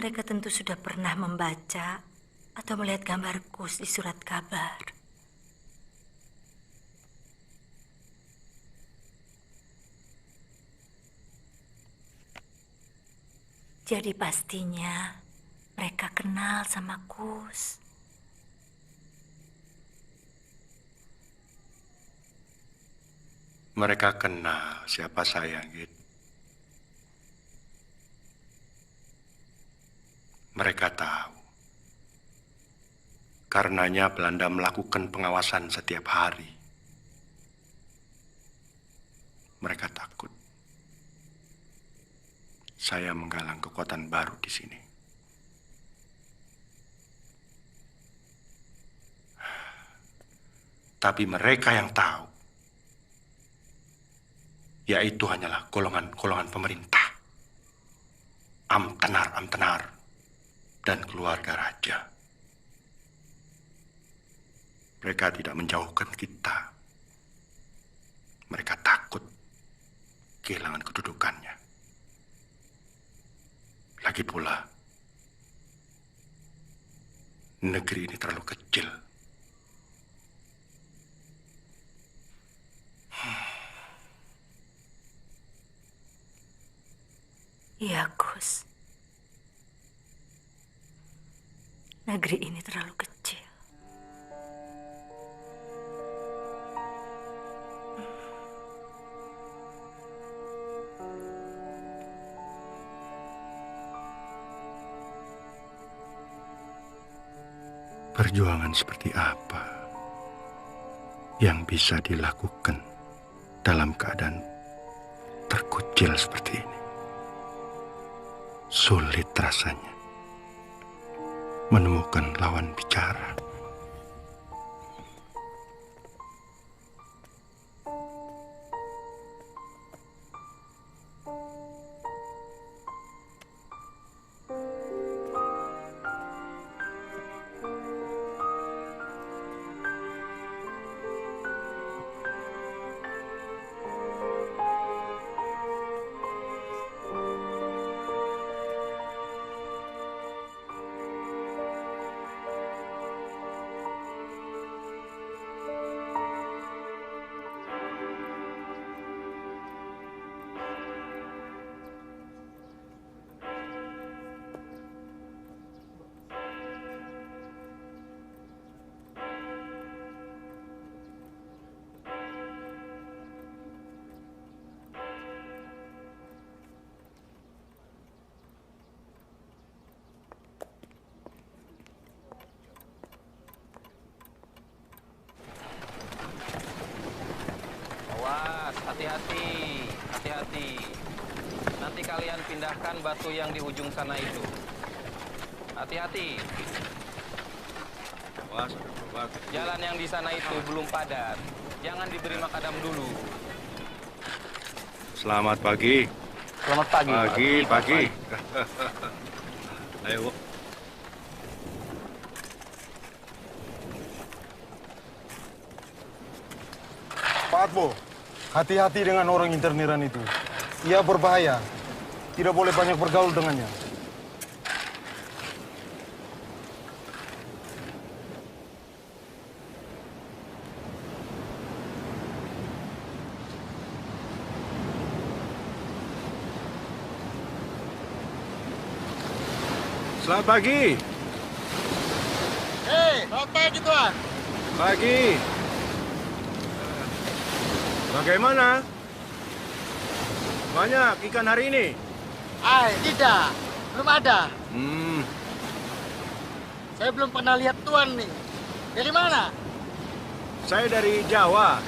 Mereka tentu sudah pernah membaca atau melihat gambar Kus di surat kabar. Jadi pastinya mereka kenal sama Kus. Mereka kenal siapa saya, Git. Mereka tahu. Karenanya Belanda melakukan pengawasan setiap hari. Mereka takut. Saya menggalang kekuatan baru di sini. Tapi mereka yang tahu, yaitu hanyalah golongan-golongan pemerintah, amtenar-amtenar, dan keluarga raja. Mereka tidak menjauhkan kita. Mereka takut kehilangan kedudukannya. Lagi pula, negeri ini terlalu kecil. Iya, Gus. Negeri ini terlalu kecil. Perjuangan seperti apa yang bisa dilakukan dalam keadaan terkucil seperti ini? Sulit rasanya menemukan lawan bicara. Hati-hati, hati-hati. Nanti kalian pindahkan batu yang di ujung sana itu. Hati-hati. Jalan yang di sana itu belum padat. Jangan diberi makadam dulu. Selamat pagi. Selamat pagi. Pagi, pagi. Ayo. Pak Atmo, hati-hati dengan orang interniran itu. Ia berbahaya. Tidak boleh banyak bergaul dengannya. Selamat pagi. Hei, selamat pagi, Tuan. Pagi. Bagaimana? Banyak ikan hari ini? Ay, tidak. Belum ada. Saya belum pernah lihat Tuan nih. Dari mana? Saya dari Jawa.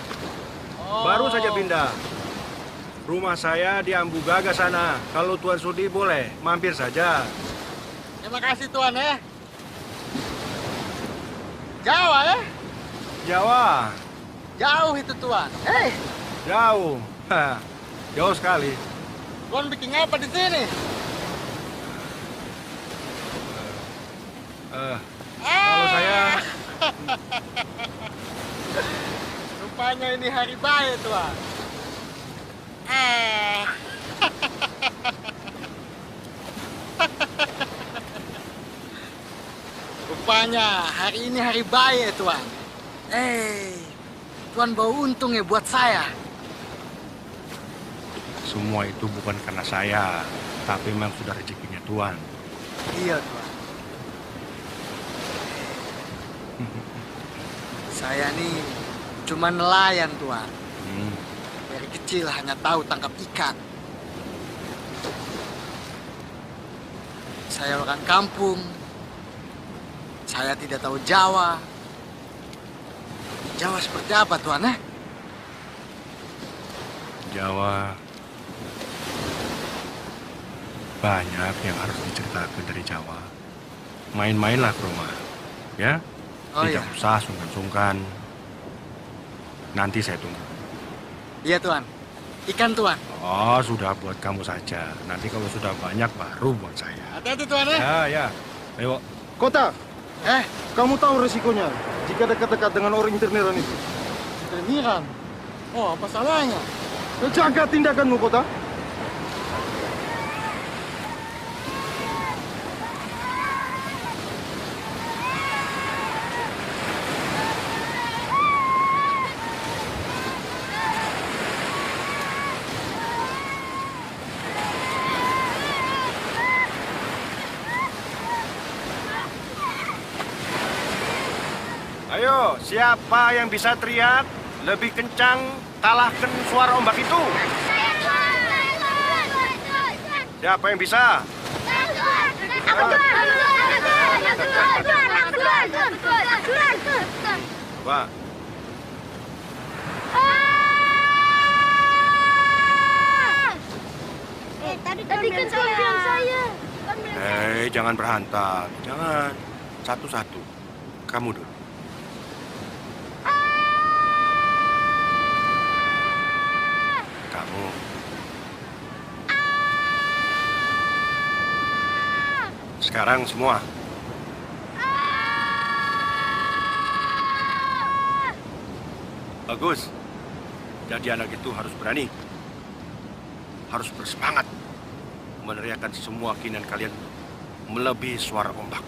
Oh. Baru saja pindah. Rumah saya di Ambu Gaga sana. Kalau Tuan sudi boleh, mampir saja. Terima kasih Tuan ya. Jawa ya? Jawa. Jauh itu Tuan. Hei. Jauh. Jauh sekali. Tuan bikin apa di sini? Kalau saya... Rupanya ini hari baik, Tuan. Rupanya hari ini hari baik, Tuan. Tuan bawa untung ya buat saya. Semua itu bukan karena saya, tapi memang sudah rezekinya Tuan. Iya, Tuan. Saya nih cuma nelayan, Tuan. Dari kecil hanya tahu tangkap ikan. Saya orang kampung. Saya tidak tahu Jawa. Jawa seperti apa, Tuan? Jawa banyak yang harus diceritakan dari Jawa. Main-mainlah ke rumah, ya. Oh, tidak iya. Usah sungkan-sungkan. Nanti saya tunggu. Iya, Tuan. Ikan, Tuan. Oh, sudah buat kamu saja. Nanti kalau sudah banyak baru buat saya. Hati-hati, Tuan. Ya, ya. Ayo. Kota. Kamu tahu resikonya jika dekat-dekat dengan orang interniran itu. Interniran? Oh, apa salahnya? Jaga tindakanmu, Kota. Ayo, siapa yang bisa teriak lebih kencang kalahkan suara ombak itu? Siapa yang bisa? Coba. Tadi kan bilang saya. Jangan berhantam, jangan. Satu-satu. Kamu dulu. Kamu. Sekarang semua. Bagus. Jadi anak itu harus berani. Harus bersemangat. Meneriakan semua keinginan kalian melebihi suara ombak.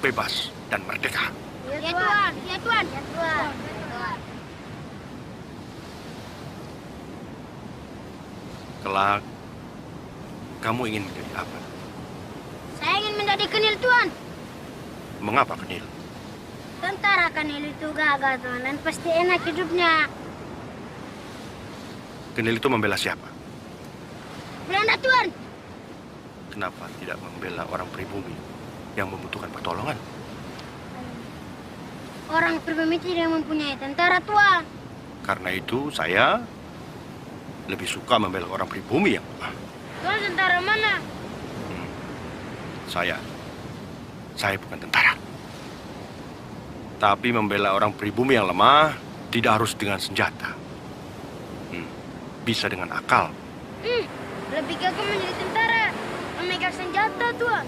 Bebas dan merdeka. Ya, Tuan. Ya, Tuan. Ya, Tuan. Kelak, kamu ingin menjadi apa? Saya ingin menjadi kenil, Tuan. Mengapa kenil? Tentara kenil itu gagah, Tuan, dan pasti enak hidupnya. Kenil itu membela siapa? Belanda, Tuan. Kenapa tidak membela orang pribumi yang membutuhkan pertolongan? Orang pribumi tidak mempunyai tentara, Tuan. Karena itu saya lebih suka membela orang pribumi yang lemah. Tuan tentara mana? Saya bukan tentara. Tapi membela orang pribumi yang lemah tidak harus dengan senjata. Bisa dengan akal. Lebih gagah menjadi tentara, memegang senjata, Tuan.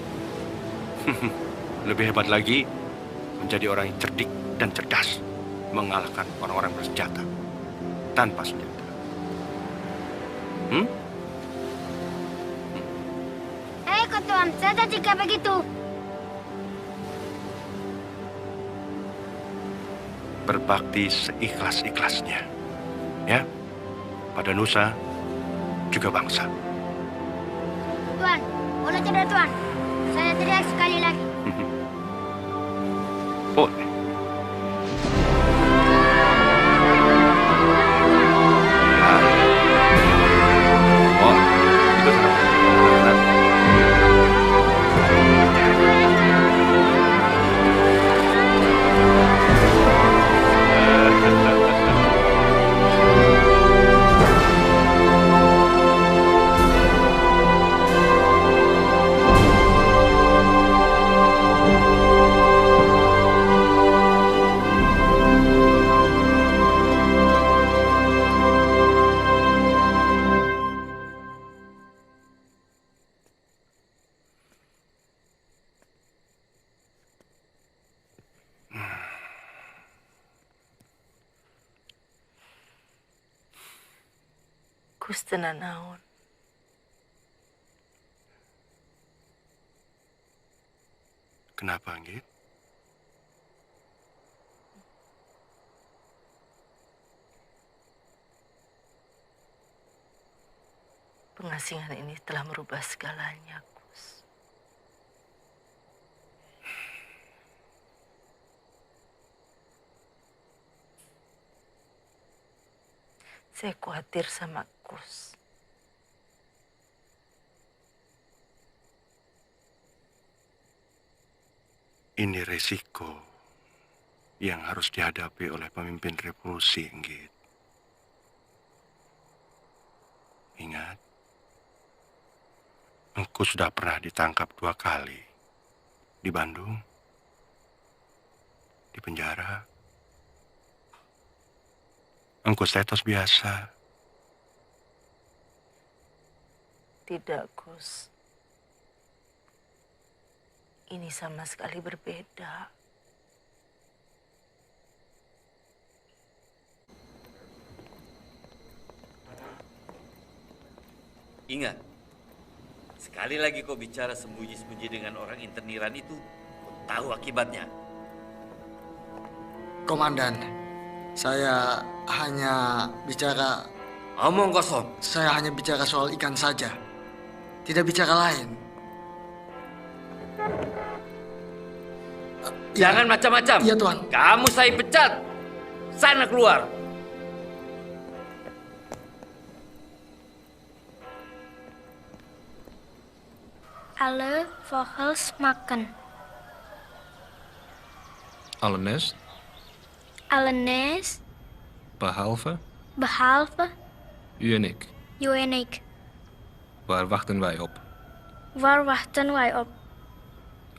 Lebih hebat lagi, menjadi orang yang cerdik dan cerdas, mengalahkan orang-orang bersenjata tanpa senjata. Ayo, Tuan, saja jika begitu. Berbakti seikhlas-ikhlasnya, ya, pada nusa juga bangsa. Tuan, boleh tidak, Tuan? Saya teriak sekali lagi. Boleh. Oh, itu senang. Kus teu nanaon. Kenapa, Anggit? Pengasingan ini telah merubah segalanya, Kus. Saya khawatir sama Kus. Ini resiko yang harus dihadapi oleh pemimpin revolusi, Inggit. Ingat, engkau sudah pernah ditangkap 2 kali. Di Bandung, di penjara. Engkau status biasa. Tidak, Gus. Ini sama sekali berbeda. Ingat, sekali lagi kau bicara sembunyi-sembunyi dengan orang interniran itu, kau tahu akibatnya. Komandan, saya hanya bicara... Omong kosong. Saya hanya bicara soal ikan saja. Tidak bicara lain. Jangan macam-macam. Iya, Tuan. Kamu saya pecat. Sana keluar. Alle vogels maken. Alle nest. Alle nest. Behalve. Behalve. U en ik. U en ik. Waar wachten wij op? Waar wachten wij op?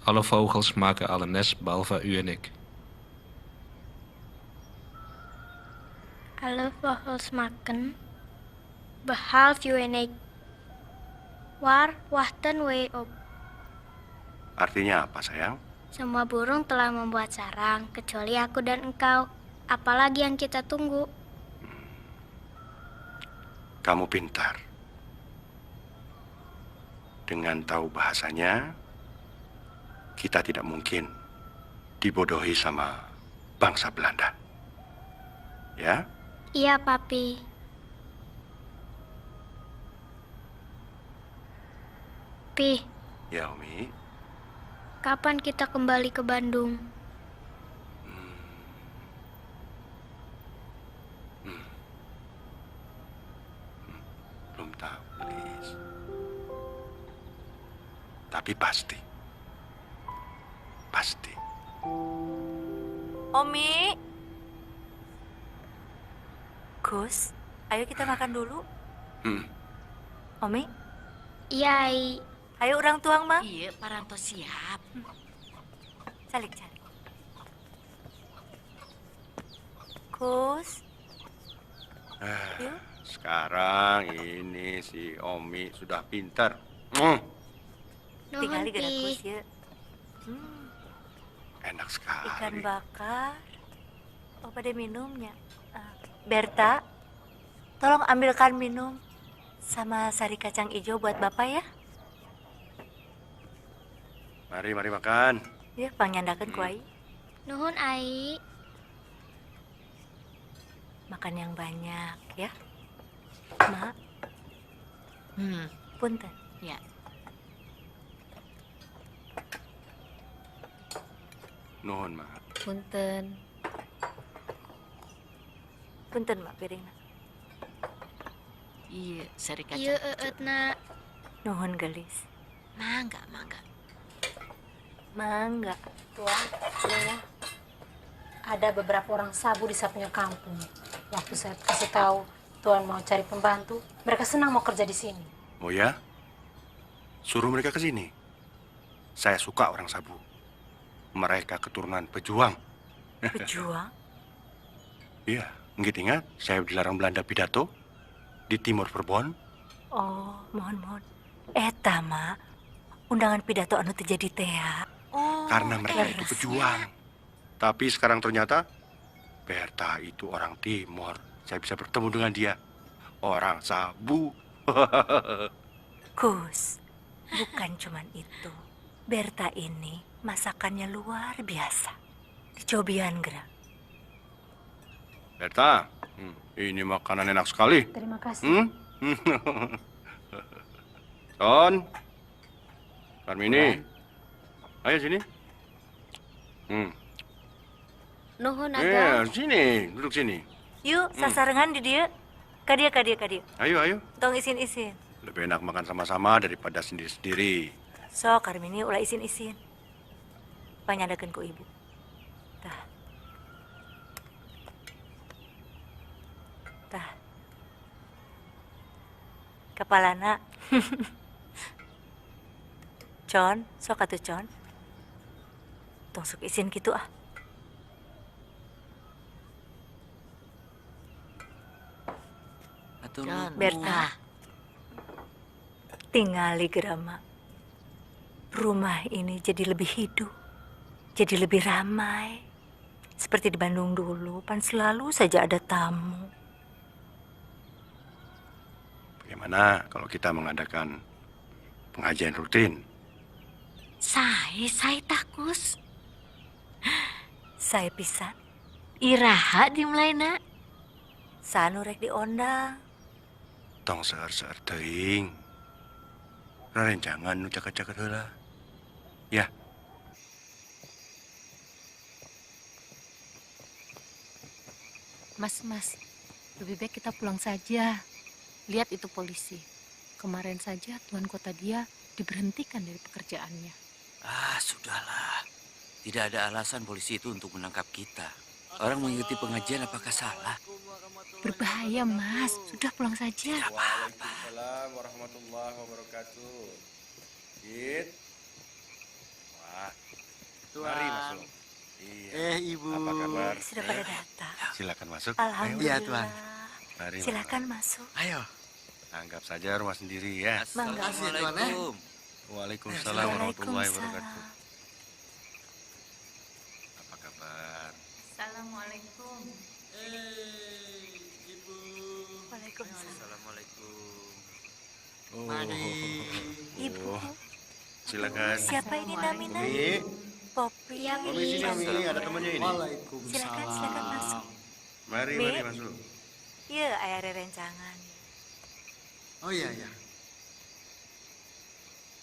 Alle vogels maken alle nest behalve u en ik. Alle vogels maken behalve u en ik. Waar wachten wij op? Artinya apa, sayang? Semua burung telah membuat sarang, kecuali aku dan engkau. Apalagi yang kita tunggu. Kamu pintar. Dengan tahu bahasanya, kita tidak mungkin dibodohi sama bangsa Belanda. Ya? Iya, Papi. Pi. Ya, Umi. Kapan kita kembali ke Bandung? Belum tahu, please. Tapi pasti. Pasti. Omi. Gus, ayo kita makan dulu. Omi? Iya, Ai. Ayo orang tuang, Mang. Iya, paranto siap. Calik, calik. Kus. Sekarang ini si Omi sudah pintar. Tinggali gerak Kus ya. Enak sekali. Ikan bakar. Oh, pada minumnya. Berta, tolong ambilkan minum sama sari kacang hijau buat Bapak ya. Mari, mari makan. Ya, pangyandakeun ku Ai. Nuhun, Ai. Makan yang banyak ya. Mak. Punten. Ya. Nuhun, Mak. Punten. Punten, Mak, piringna. Iya, sari kacang. Iya, eutna. Nuhun gelis. Mangga, mangga. Mangga. Tuan, Nyonya, ada beberapa orang sabu di samping kampung. Waktu saya kasih tahu Tuan mau cari pembantu, mereka senang mau kerja di sini. Oh ya? Suruh mereka ke sini. Saya suka orang sabu. Mereka keturunan pejuang. Pejuang? Iya, Nggit ingat saya dilarang Belanda pidato di Timur Perbon. Oh, mohon-mohon. Eta, Mak, undangan pidato anu terjadi teh. Oh, karena mereka itu pejuang. Tapi sekarang ternyata Berta itu orang Timur. Saya bisa bertemu dengan dia. Orang sabu. Kus, bukan cuman itu. Berta ini masakannya luar biasa. Dicobian gerak. Berta, ini makanan enak sekali. Terima kasih. Ton, Karmini, ayo sini. Nuhun, Iya, Aga. sini, duduk sini. Yuk, sasarengan di dia. Kadia, kadia, kadia. Ayo, ayo. Tong isin-isin. Lebih enak makan sama-sama daripada sendiri-sendiri. Sok, Karmini ulah isin-isin. Panyadakeun ku ibu. Tah. Tah. Kepalana. Con, sok atuh Con. Tong sok isin kitu ah. Atur. Berta. Tingali gerama. Rumah ini jadi lebih hidup. Jadi lebih ramai. Seperti di Bandung dulu, pan selalu saja ada tamu. Bagaimana kalau kita mengadakan pengajian rutin? Sae, sae takus. Sae pisan. Iraha dimulaina. Saha nu rek diondang. Tong seueur-seueur teuing. Rerencangan nu caket-caket heula. Ya. Mas, mas, lebih baik kita pulang saja. Lihat itu polisi. Kemarin saja Tuan Kota dia diberhentikan dari pekerjaannya. Ah, sudahlah. Tidak ada alasan polisi itu untuk menangkap kita. Orang mengikuti pengajian apakah salah? Berbahaya, Mas. Sudah pulang saja. Waalaikumsalam warahmatullahi wabarakatuh. Git. Wah. Tuan. Mari masuk. Iya. Ibu. Apa kabar? Sudah pada datang. Silakan masuk. Alhamdulillah. Iya, Tuan. Mari, Silakan masuk. Ayo. Anggap saja rumah sendiri ya. Mangga. Kasih, Tuan, ya. Waalaikumsalam warahmatullahi wabarakatuh. Apa kabar? Assalamualaikum. Ibu. Waalaikumsalam. Assalamualaikum. Oh. Mari. Ibu. Silakan. Siapa ini namina? Umi. Popi. Iya, Umi sini, Umi. Ada temannya ini. Waalaikumsalam. Silakan, silakan masuk. Mari, Mi. mari masuk. Iya, aya rerencangan. Oh iya, iya.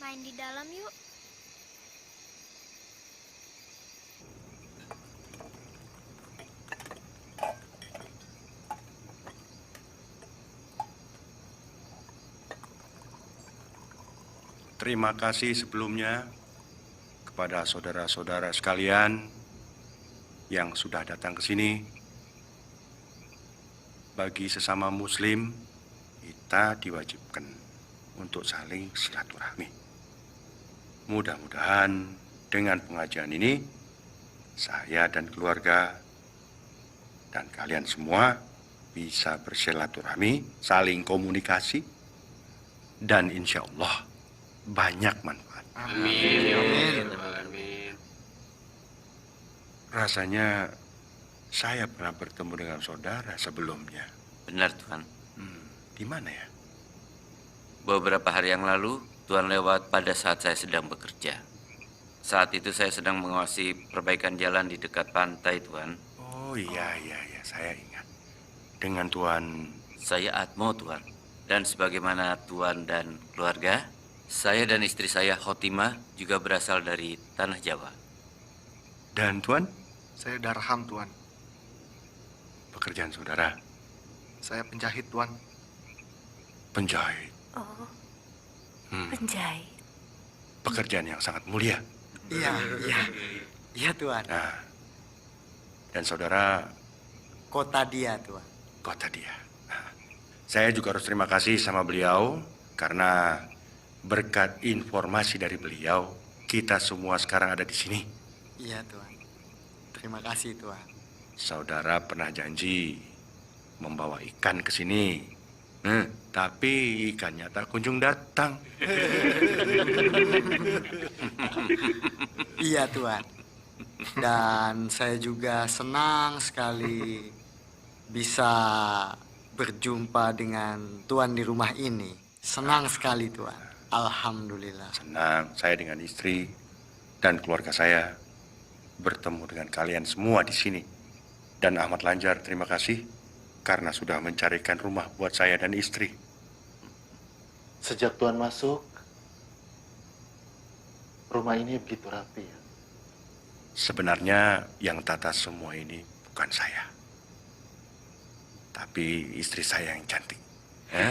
Main di dalam yuk. Terima kasih sebelumnya kepada saudara-saudara sekalian yang sudah datang ke sini. Bagi sesama muslim, kita diwajibkan untuk saling silaturahmi. Mudah-mudahan dengan pengajian ini, saya dan keluarga dan kalian semua bisa bersilaturahmi, saling komunikasi, dan insya Allah banyak manfaat. Amin. Amin. Amin. Rasanya saya pernah bertemu dengan saudara sebelumnya. Benar, Tuan. Di mana ya? Beberapa hari yang lalu, Tuan lewat pada saat saya sedang bekerja. Saat itu saya sedang mengawasi perbaikan jalan di dekat pantai, Tuan. Oh iya, iya, iya, saya ingat. Dengan Tuan... Saya Atmo, Tuan. Dan sebagaimana Tuan dan keluarga, saya dan istri saya, Khotimah, juga berasal dari Tanah Jawa. Dan Tuan? Saya Darham, Tuan. Pekerjaan saudara? Saya penjahit, Tuan. Penjahit? Oh, penjahit. Pekerjaan yang sangat mulia. Iya, iya. Iya, Tuan. Nah, dan saudara... Kota dia, Tuan. Kota dia. Nah, saya juga harus terima kasih sama beliau karena berkat informasi dari beliau, kita semua sekarang ada di sini. Iya, Tuan. Terima kasih, Tuan. Saudara pernah janji membawa ikan ke sini. Tapi ikannya tak kunjung datang. Iya, Tuan. Dan saya juga senang sekali bisa berjumpa dengan Tuan di rumah ini. Senang sekali, Tuan. Alhamdulillah. Senang saya dengan istri dan keluarga saya bertemu dengan kalian semua di sini. Dan Ahmad Lanjar, terima kasih karena sudah mencarikan rumah buat saya dan istri. Sejak Tuan masuk, rumah ini begitu rapi ya. Sebenarnya yang tata semua ini bukan saya. Tapi istri saya yang cantik. Ya?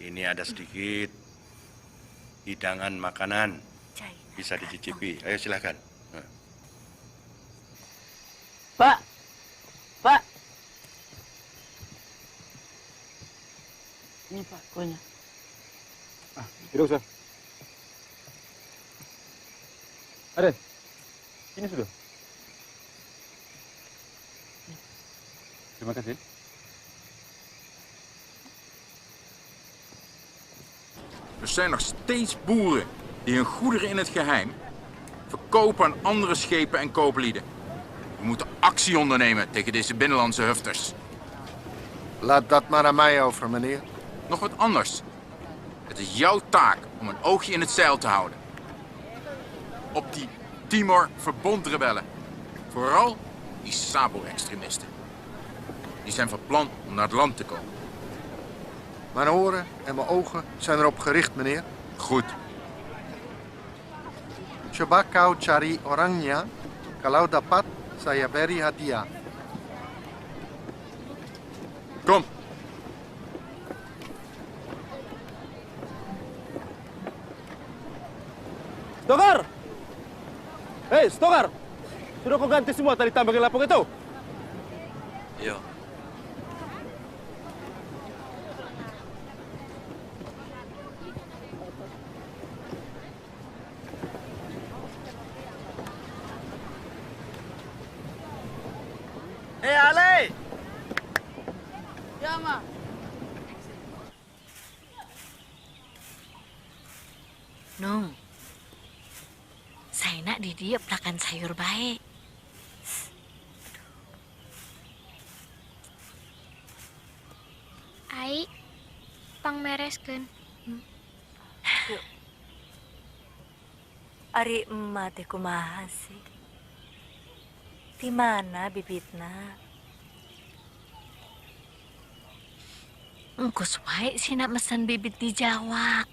Ini ada sedikit hidangan makanan. Bisa dicicipi. Ayo silakan. Pak, Pak. Ini Pak, kuenya. Ah, tidak usah. Aden, ini sudah. Terima kasih. Er zijn nog steeds boeren die hun goederen in het geheim verkopen aan andere schepen en kooplieden. We moeten actie ondernemen tegen deze binnenlandse hufters. Laat dat maar aan mij over, meneer. Nog wat anders. Het is jouw taak om een oogje in het zeil te houden. Op die Timor-verbondrebellen. Vooral die Sabo-extremisten. Die zijn van plan om naar het land te komen. Mijn oren en mijn ogen zijn erop gericht, meneer. Goed. Coba kau cari orangnya. Kalau dapat, saya beri hadiah. Kom. Stokar! Hei, Stokar! Sudah kau ganti semua tali tambang yang lapuk itu? Iya. Hei, Ale! Ya, Ma. Nung, saya nak di dia pelakan sayur baik. Ai, pangmereskeun. Ari emak teh kumaha sih? Di mana bibitna? Engkos wae sih nak mesen bibit di Jawa.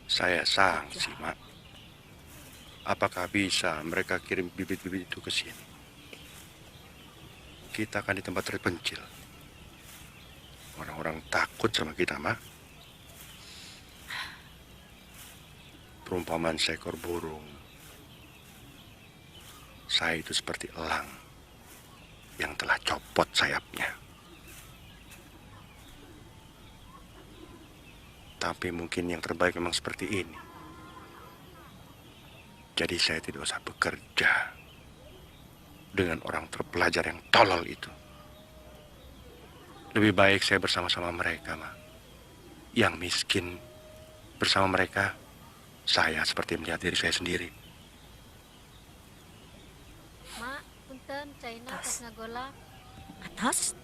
Saya sangsi, Mak. Apakah bisa mereka kirim bibit-bibit itu ke sini? Kita kan di tempat terpencil. Orang-orang takut sama kita, Mak. Perumpamaan seekor burung. Saya itu seperti elang yang telah copot sayapnya. Tapi mungkin yang terbaik memang seperti ini. Jadi saya tidak usah bekerja dengan orang terpelajar yang tolol itu. Lebih baik saya bersama-sama mereka, Ma. Yang miskin bersama mereka, saya seperti melihat diri saya sendiri. Ma, punten caina tos ngagolak. Atos?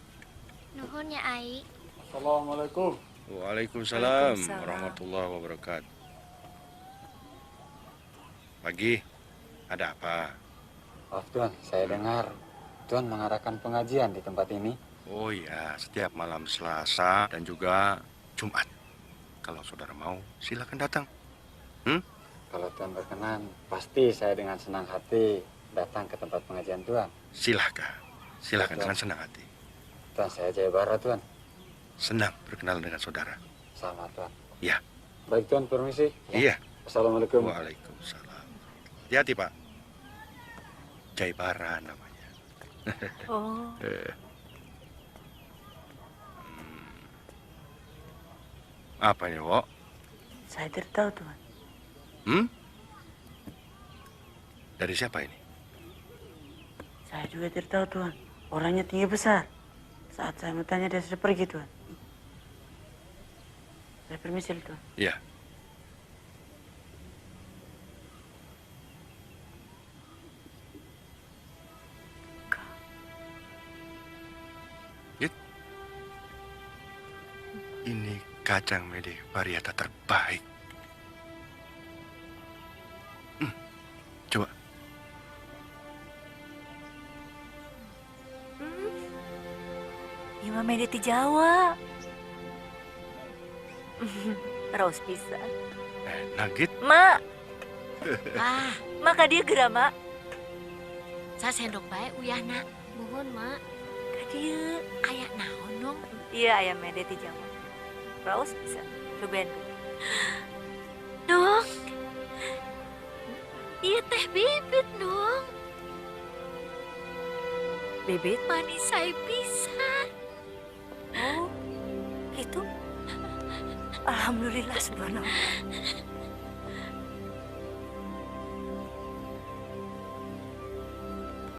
Nuhun ya, Ai. Assalamualaikum. Waalaikumsalam warahmatullahi wabarakatuh. Pagi, ada apa? Maaf Tuan, saya dengar Tuan mengadakan pengajian di tempat ini. Oh iya, setiap malam Selasa dan juga Jumat. Kalau saudara mau, silakan datang. Kalau Tuan berkenan, pasti saya dengan senang hati datang ke tempat pengajian Tuan. Silakan, silakan dengan senang hati. Tuan, saya Jayabara, Tuan. Senang berkenalan dengan saudara. Sama, Tuan. Iya. Baik, Tuan, permisi. Ya. Iya. Assalamualaikum. Waalaikumsalam. Hati-hati, Pak. Jayabara namanya. Oh. Apa ini, Wok? Saya tidak tahu, Tuan. Dari siapa ini? Saya juga tidak tahu, Tuan. Orangnya tinggi besar. Saat saya bertanya, dia sudah pergi, Tuan. Saya permisi, Tuan. Iya. Ini kacang mede varieta terbaik. Coba. Ieu mah mede ti Jawa. Raos pisan. Nagit. Mak. Ah, Mak ka dieu geura, Mak. Sasendok bae uyahna. Muhun, Mak. Ka dieu. Aya naon, Nung? Iya, aya mede ti Jawa. Raos pisan. Cobain. Nung. Ieu teh bibit, Nung. Bibit? Manis sae pisan. Oh, gitu. Alhamdulillah, subhanallah.